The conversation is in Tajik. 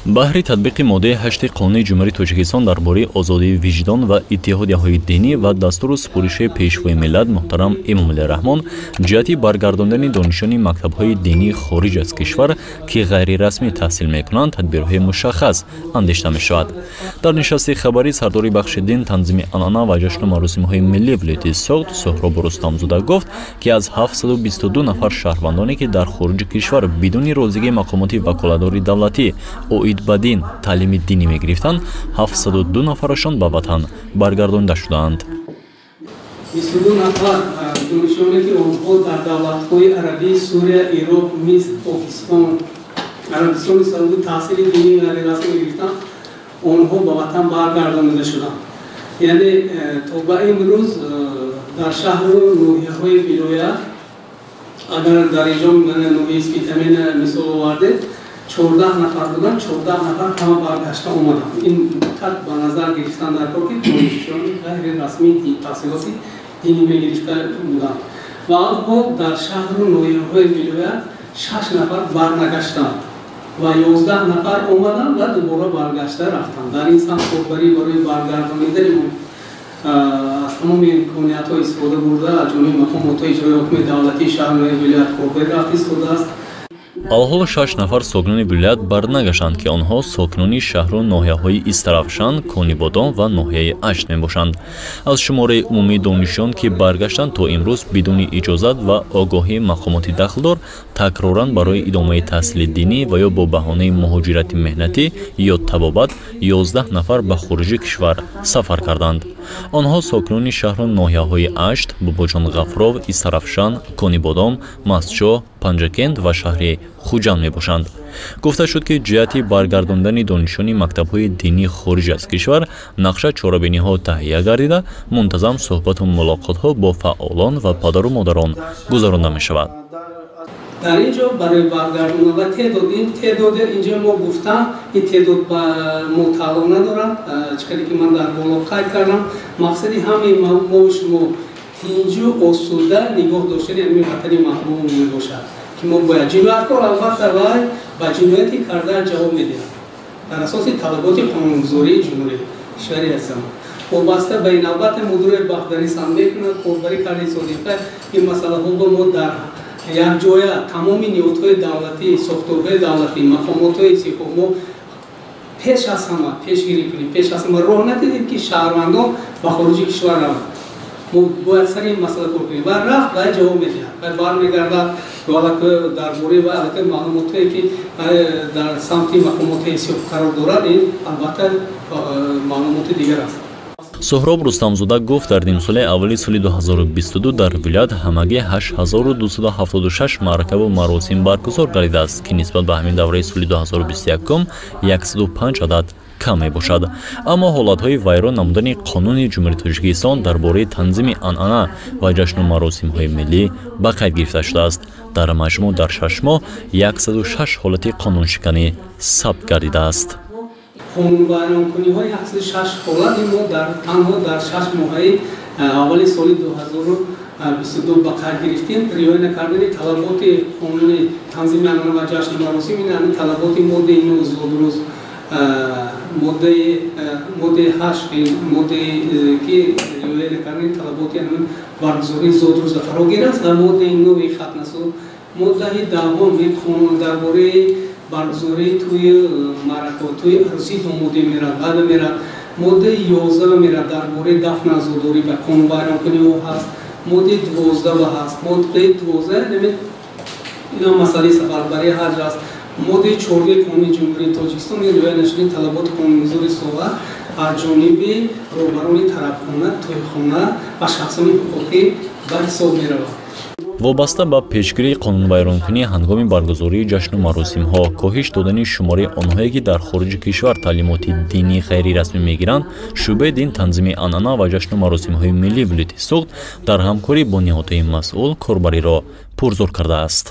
Баҳри татбиқи моддаи 8 Қонуни Ҷумҳурии Тоҷикистон дар бораи озодии виҷдон ва иттиҳодияҳои динӣ ва дастуру супориши Пешвои миллат муҳтарам Эмомалӣ Раҳмон ҷиҳати баргардондани донишҷӯёни мактабҳои динии хориҷ аз кишвар, ки ғайрирасмӣ таҳсил мекунанд, тадбирҳои мушаххас андешта мешавад. Дар нишасти хабарӣ сардори бахши дин, танзими анъана ва ҷашну маросимҳои миллии вилояти Суғд Суҳроб Рустамзода гуфт, ки аз 722 нафар шаҳрвандоне, ки дар хориҷи кишвар бидуни розигии мақомоти ваколатдори давлатӣ оид ба дин таълими динӣ мегирифтанд, 702 нафарашон ба ватан баргардонда шудаанд. 22 нафар донишҷӯёне, ки онҳо дар давлатҳои арабӣ, Сурия, Ироқ, Миср, Покистон, Арабистони Саудӣ таҳсили динии ғайрирасмӣ мегирифтанд, онҳо ба ватан баргардонида шуданд. Яъне то ба имрӯз дар шаҳру ноҳияҳои вилоят, агар дар инҷо ноҳияи Спитамена мисол овардед, 14 нафар буданд, 14 нафар ҳама баргашта омаданд. Ин дақиқ ба назар гирифтан дар кор, ки донишҷӯёни ғайрирасмӣ таҳсилоти динӣ мегирифта буданд. Ва алҳол дар шаҳру ноҳияҳои вилоят 6 нафар барнагаштанд ва 11 нафар омаданд ва дубора баргашта рафтанд. Дар ин самт корбарӣ барои баргардонидани аз тамоми имкониятҳо истифода бурда аз ҷониби мақомотҳои иҷроии ҳукумати давлатии шаҳру ноҳияи вилоят корбарӣ рафта истодааст. Алҳол 6 нафар сокинони вилоят барнагаштанд, ки онҳо сокинони шаҳру ноҳияҳои Истаравшан, Конибодом ва ноҳияи Ашт мебошанд. Аз шумораи умумии донишҷӯён, ки баргаштанд, то имрӯз бидуни иҷозат ва огоҳии мақомоти дахлдор такроран барои идомаи таҳсили динӣ ва ё бо баҳонаи муҳоҷирати меҳнатӣ ё табобат 11 нафар ба хориҷи кишвар сафар карданд. Онҳо сокинони шаҳру ноҳияҳои Ашт, Бобоҷон Ғафуров, Истаравшан, Конибодом, Мастчоҳ, Панҷакент ва шаҳри Хуҷанд мебошанд. Гуфта шуд, ки ҷиҳати баргардондани донишҷӯёни мактабҳои динии хориҷ аз кишвар нақша чорабиниҳо таҳия гардида, мунтазам суҳбату мулоқотҳо бо фаъолон ва падару модарон гузаронда мешавад. Дар ин ҷо барои баргардондан ва теъдод, ин теъдоде инҷо мо гуфтам, ин теъдод ба мо тааллуқ надорад. Чӣ қадре ки ман дар боло қайд кардам, мақсади ҳамаи мо шумо тинҷу осуда нигоҳ доштани ҳамин ватани маҳбуб мебошад, ки мо бояд ҷинояткор албатта вай ба ҷинояти карда ҷавоб медиҳад дар асоси талаботи қонунгузории ҷумҳурӣ кишвари азизамон. Вобаста ба ин албатта мудири бахтдарӣ сам мекунад, корбарӣ кардаи содиқа ин масъалаҳо бо мо дар якҷоя тамоми ниҳодҳои давлатӣ, сохторҳои давлатӣ, мақомотҳои ҳифзи мо пеш аз ҳама пешгирӣ кунем, пеш аз ҳама роҳ надидем, ки шаҳрвандон ба хориҷи кишвар раванд. Мо бояд сари ин масъала кор кунем. Ва рафт вай ҷавоб медиҳад, вай бармегардад дар бораи вай аллакай маълумотҳое, ки дар самти мақомотҳои ҳифзи қарор дорад, ин албатта маълумоти дигар аст. Суҳроб Рустамзода гуфт, дар нимсолаи аввали соли 2022 дар вилоят ҳамагӣ 8276 маъракаву маросим баргузор гардидааст, ки нисбат ба ҳамин давраи соли 2021 105 адад кам мебошад. Аммо ҳолатҳои вайрон намудани Қонуни Ҷумҳурии Тоҷикистон дар бораи танзими анъана ва ҷашну маросимҳои миллӣ ба қайд гирифта шудааст. Дар маҷмӯъ дар 6 моҳ 106 ҳолати қонуншиканӣ сабт гардидааст. Қонунвайронкуниҳои 106 ҳолат мо танҳо дар 6 моҳаи аввали соли 2022 ба қайд гирифтем. Риоя накардани талаботи қонуни танзими анъана ва ҷашну маросим, ин ҳамин талаботи моддаи 9 зодрӯз, моддаи 8, моддаи ки риоя накардани талаботи ҳамин баргузории зодрӯза фарогир аст, ва моддаи 9 хатнасуд, моддаи 10 ин қонун дар бораи баргузории тӯи маъракаҳо, тӯи арӯсии домодӣ мерад, баъда мерад моддаи 11 мерад дар бораи дафн азодорӣ ва қонунвайронкуниҳо ҳаст, моддаи 12 ҳаст, моддаи 12 ина масъалаи сафарбарии ҳаҷ аст, моддаи 14 Қонуни Ҷумҳурии Тоҷикистон риоя нашудани талаботи қонунгузори соҳа аз ҷониби роҳбарони тарабхона, тӯйхона ва шахсони ҳуқуқӣ ба ҳисоб меравад. Вобаста ба пешгирии қонунвайронкунӣ ҳангоми баргузории ҷашну маросимҳо, коҳиш додани шумораи онҳое, ки дар хориҷи кишвар таълимоти динии ғайрирасмӣ мегиранд, шӯъбаи дин, танзими анъана ва ҷашну маросимҳои миллии вилояти Суғд дар ҳамкорӣ бо ниҳодҳои масъул корбариро пурзӯр кардааст.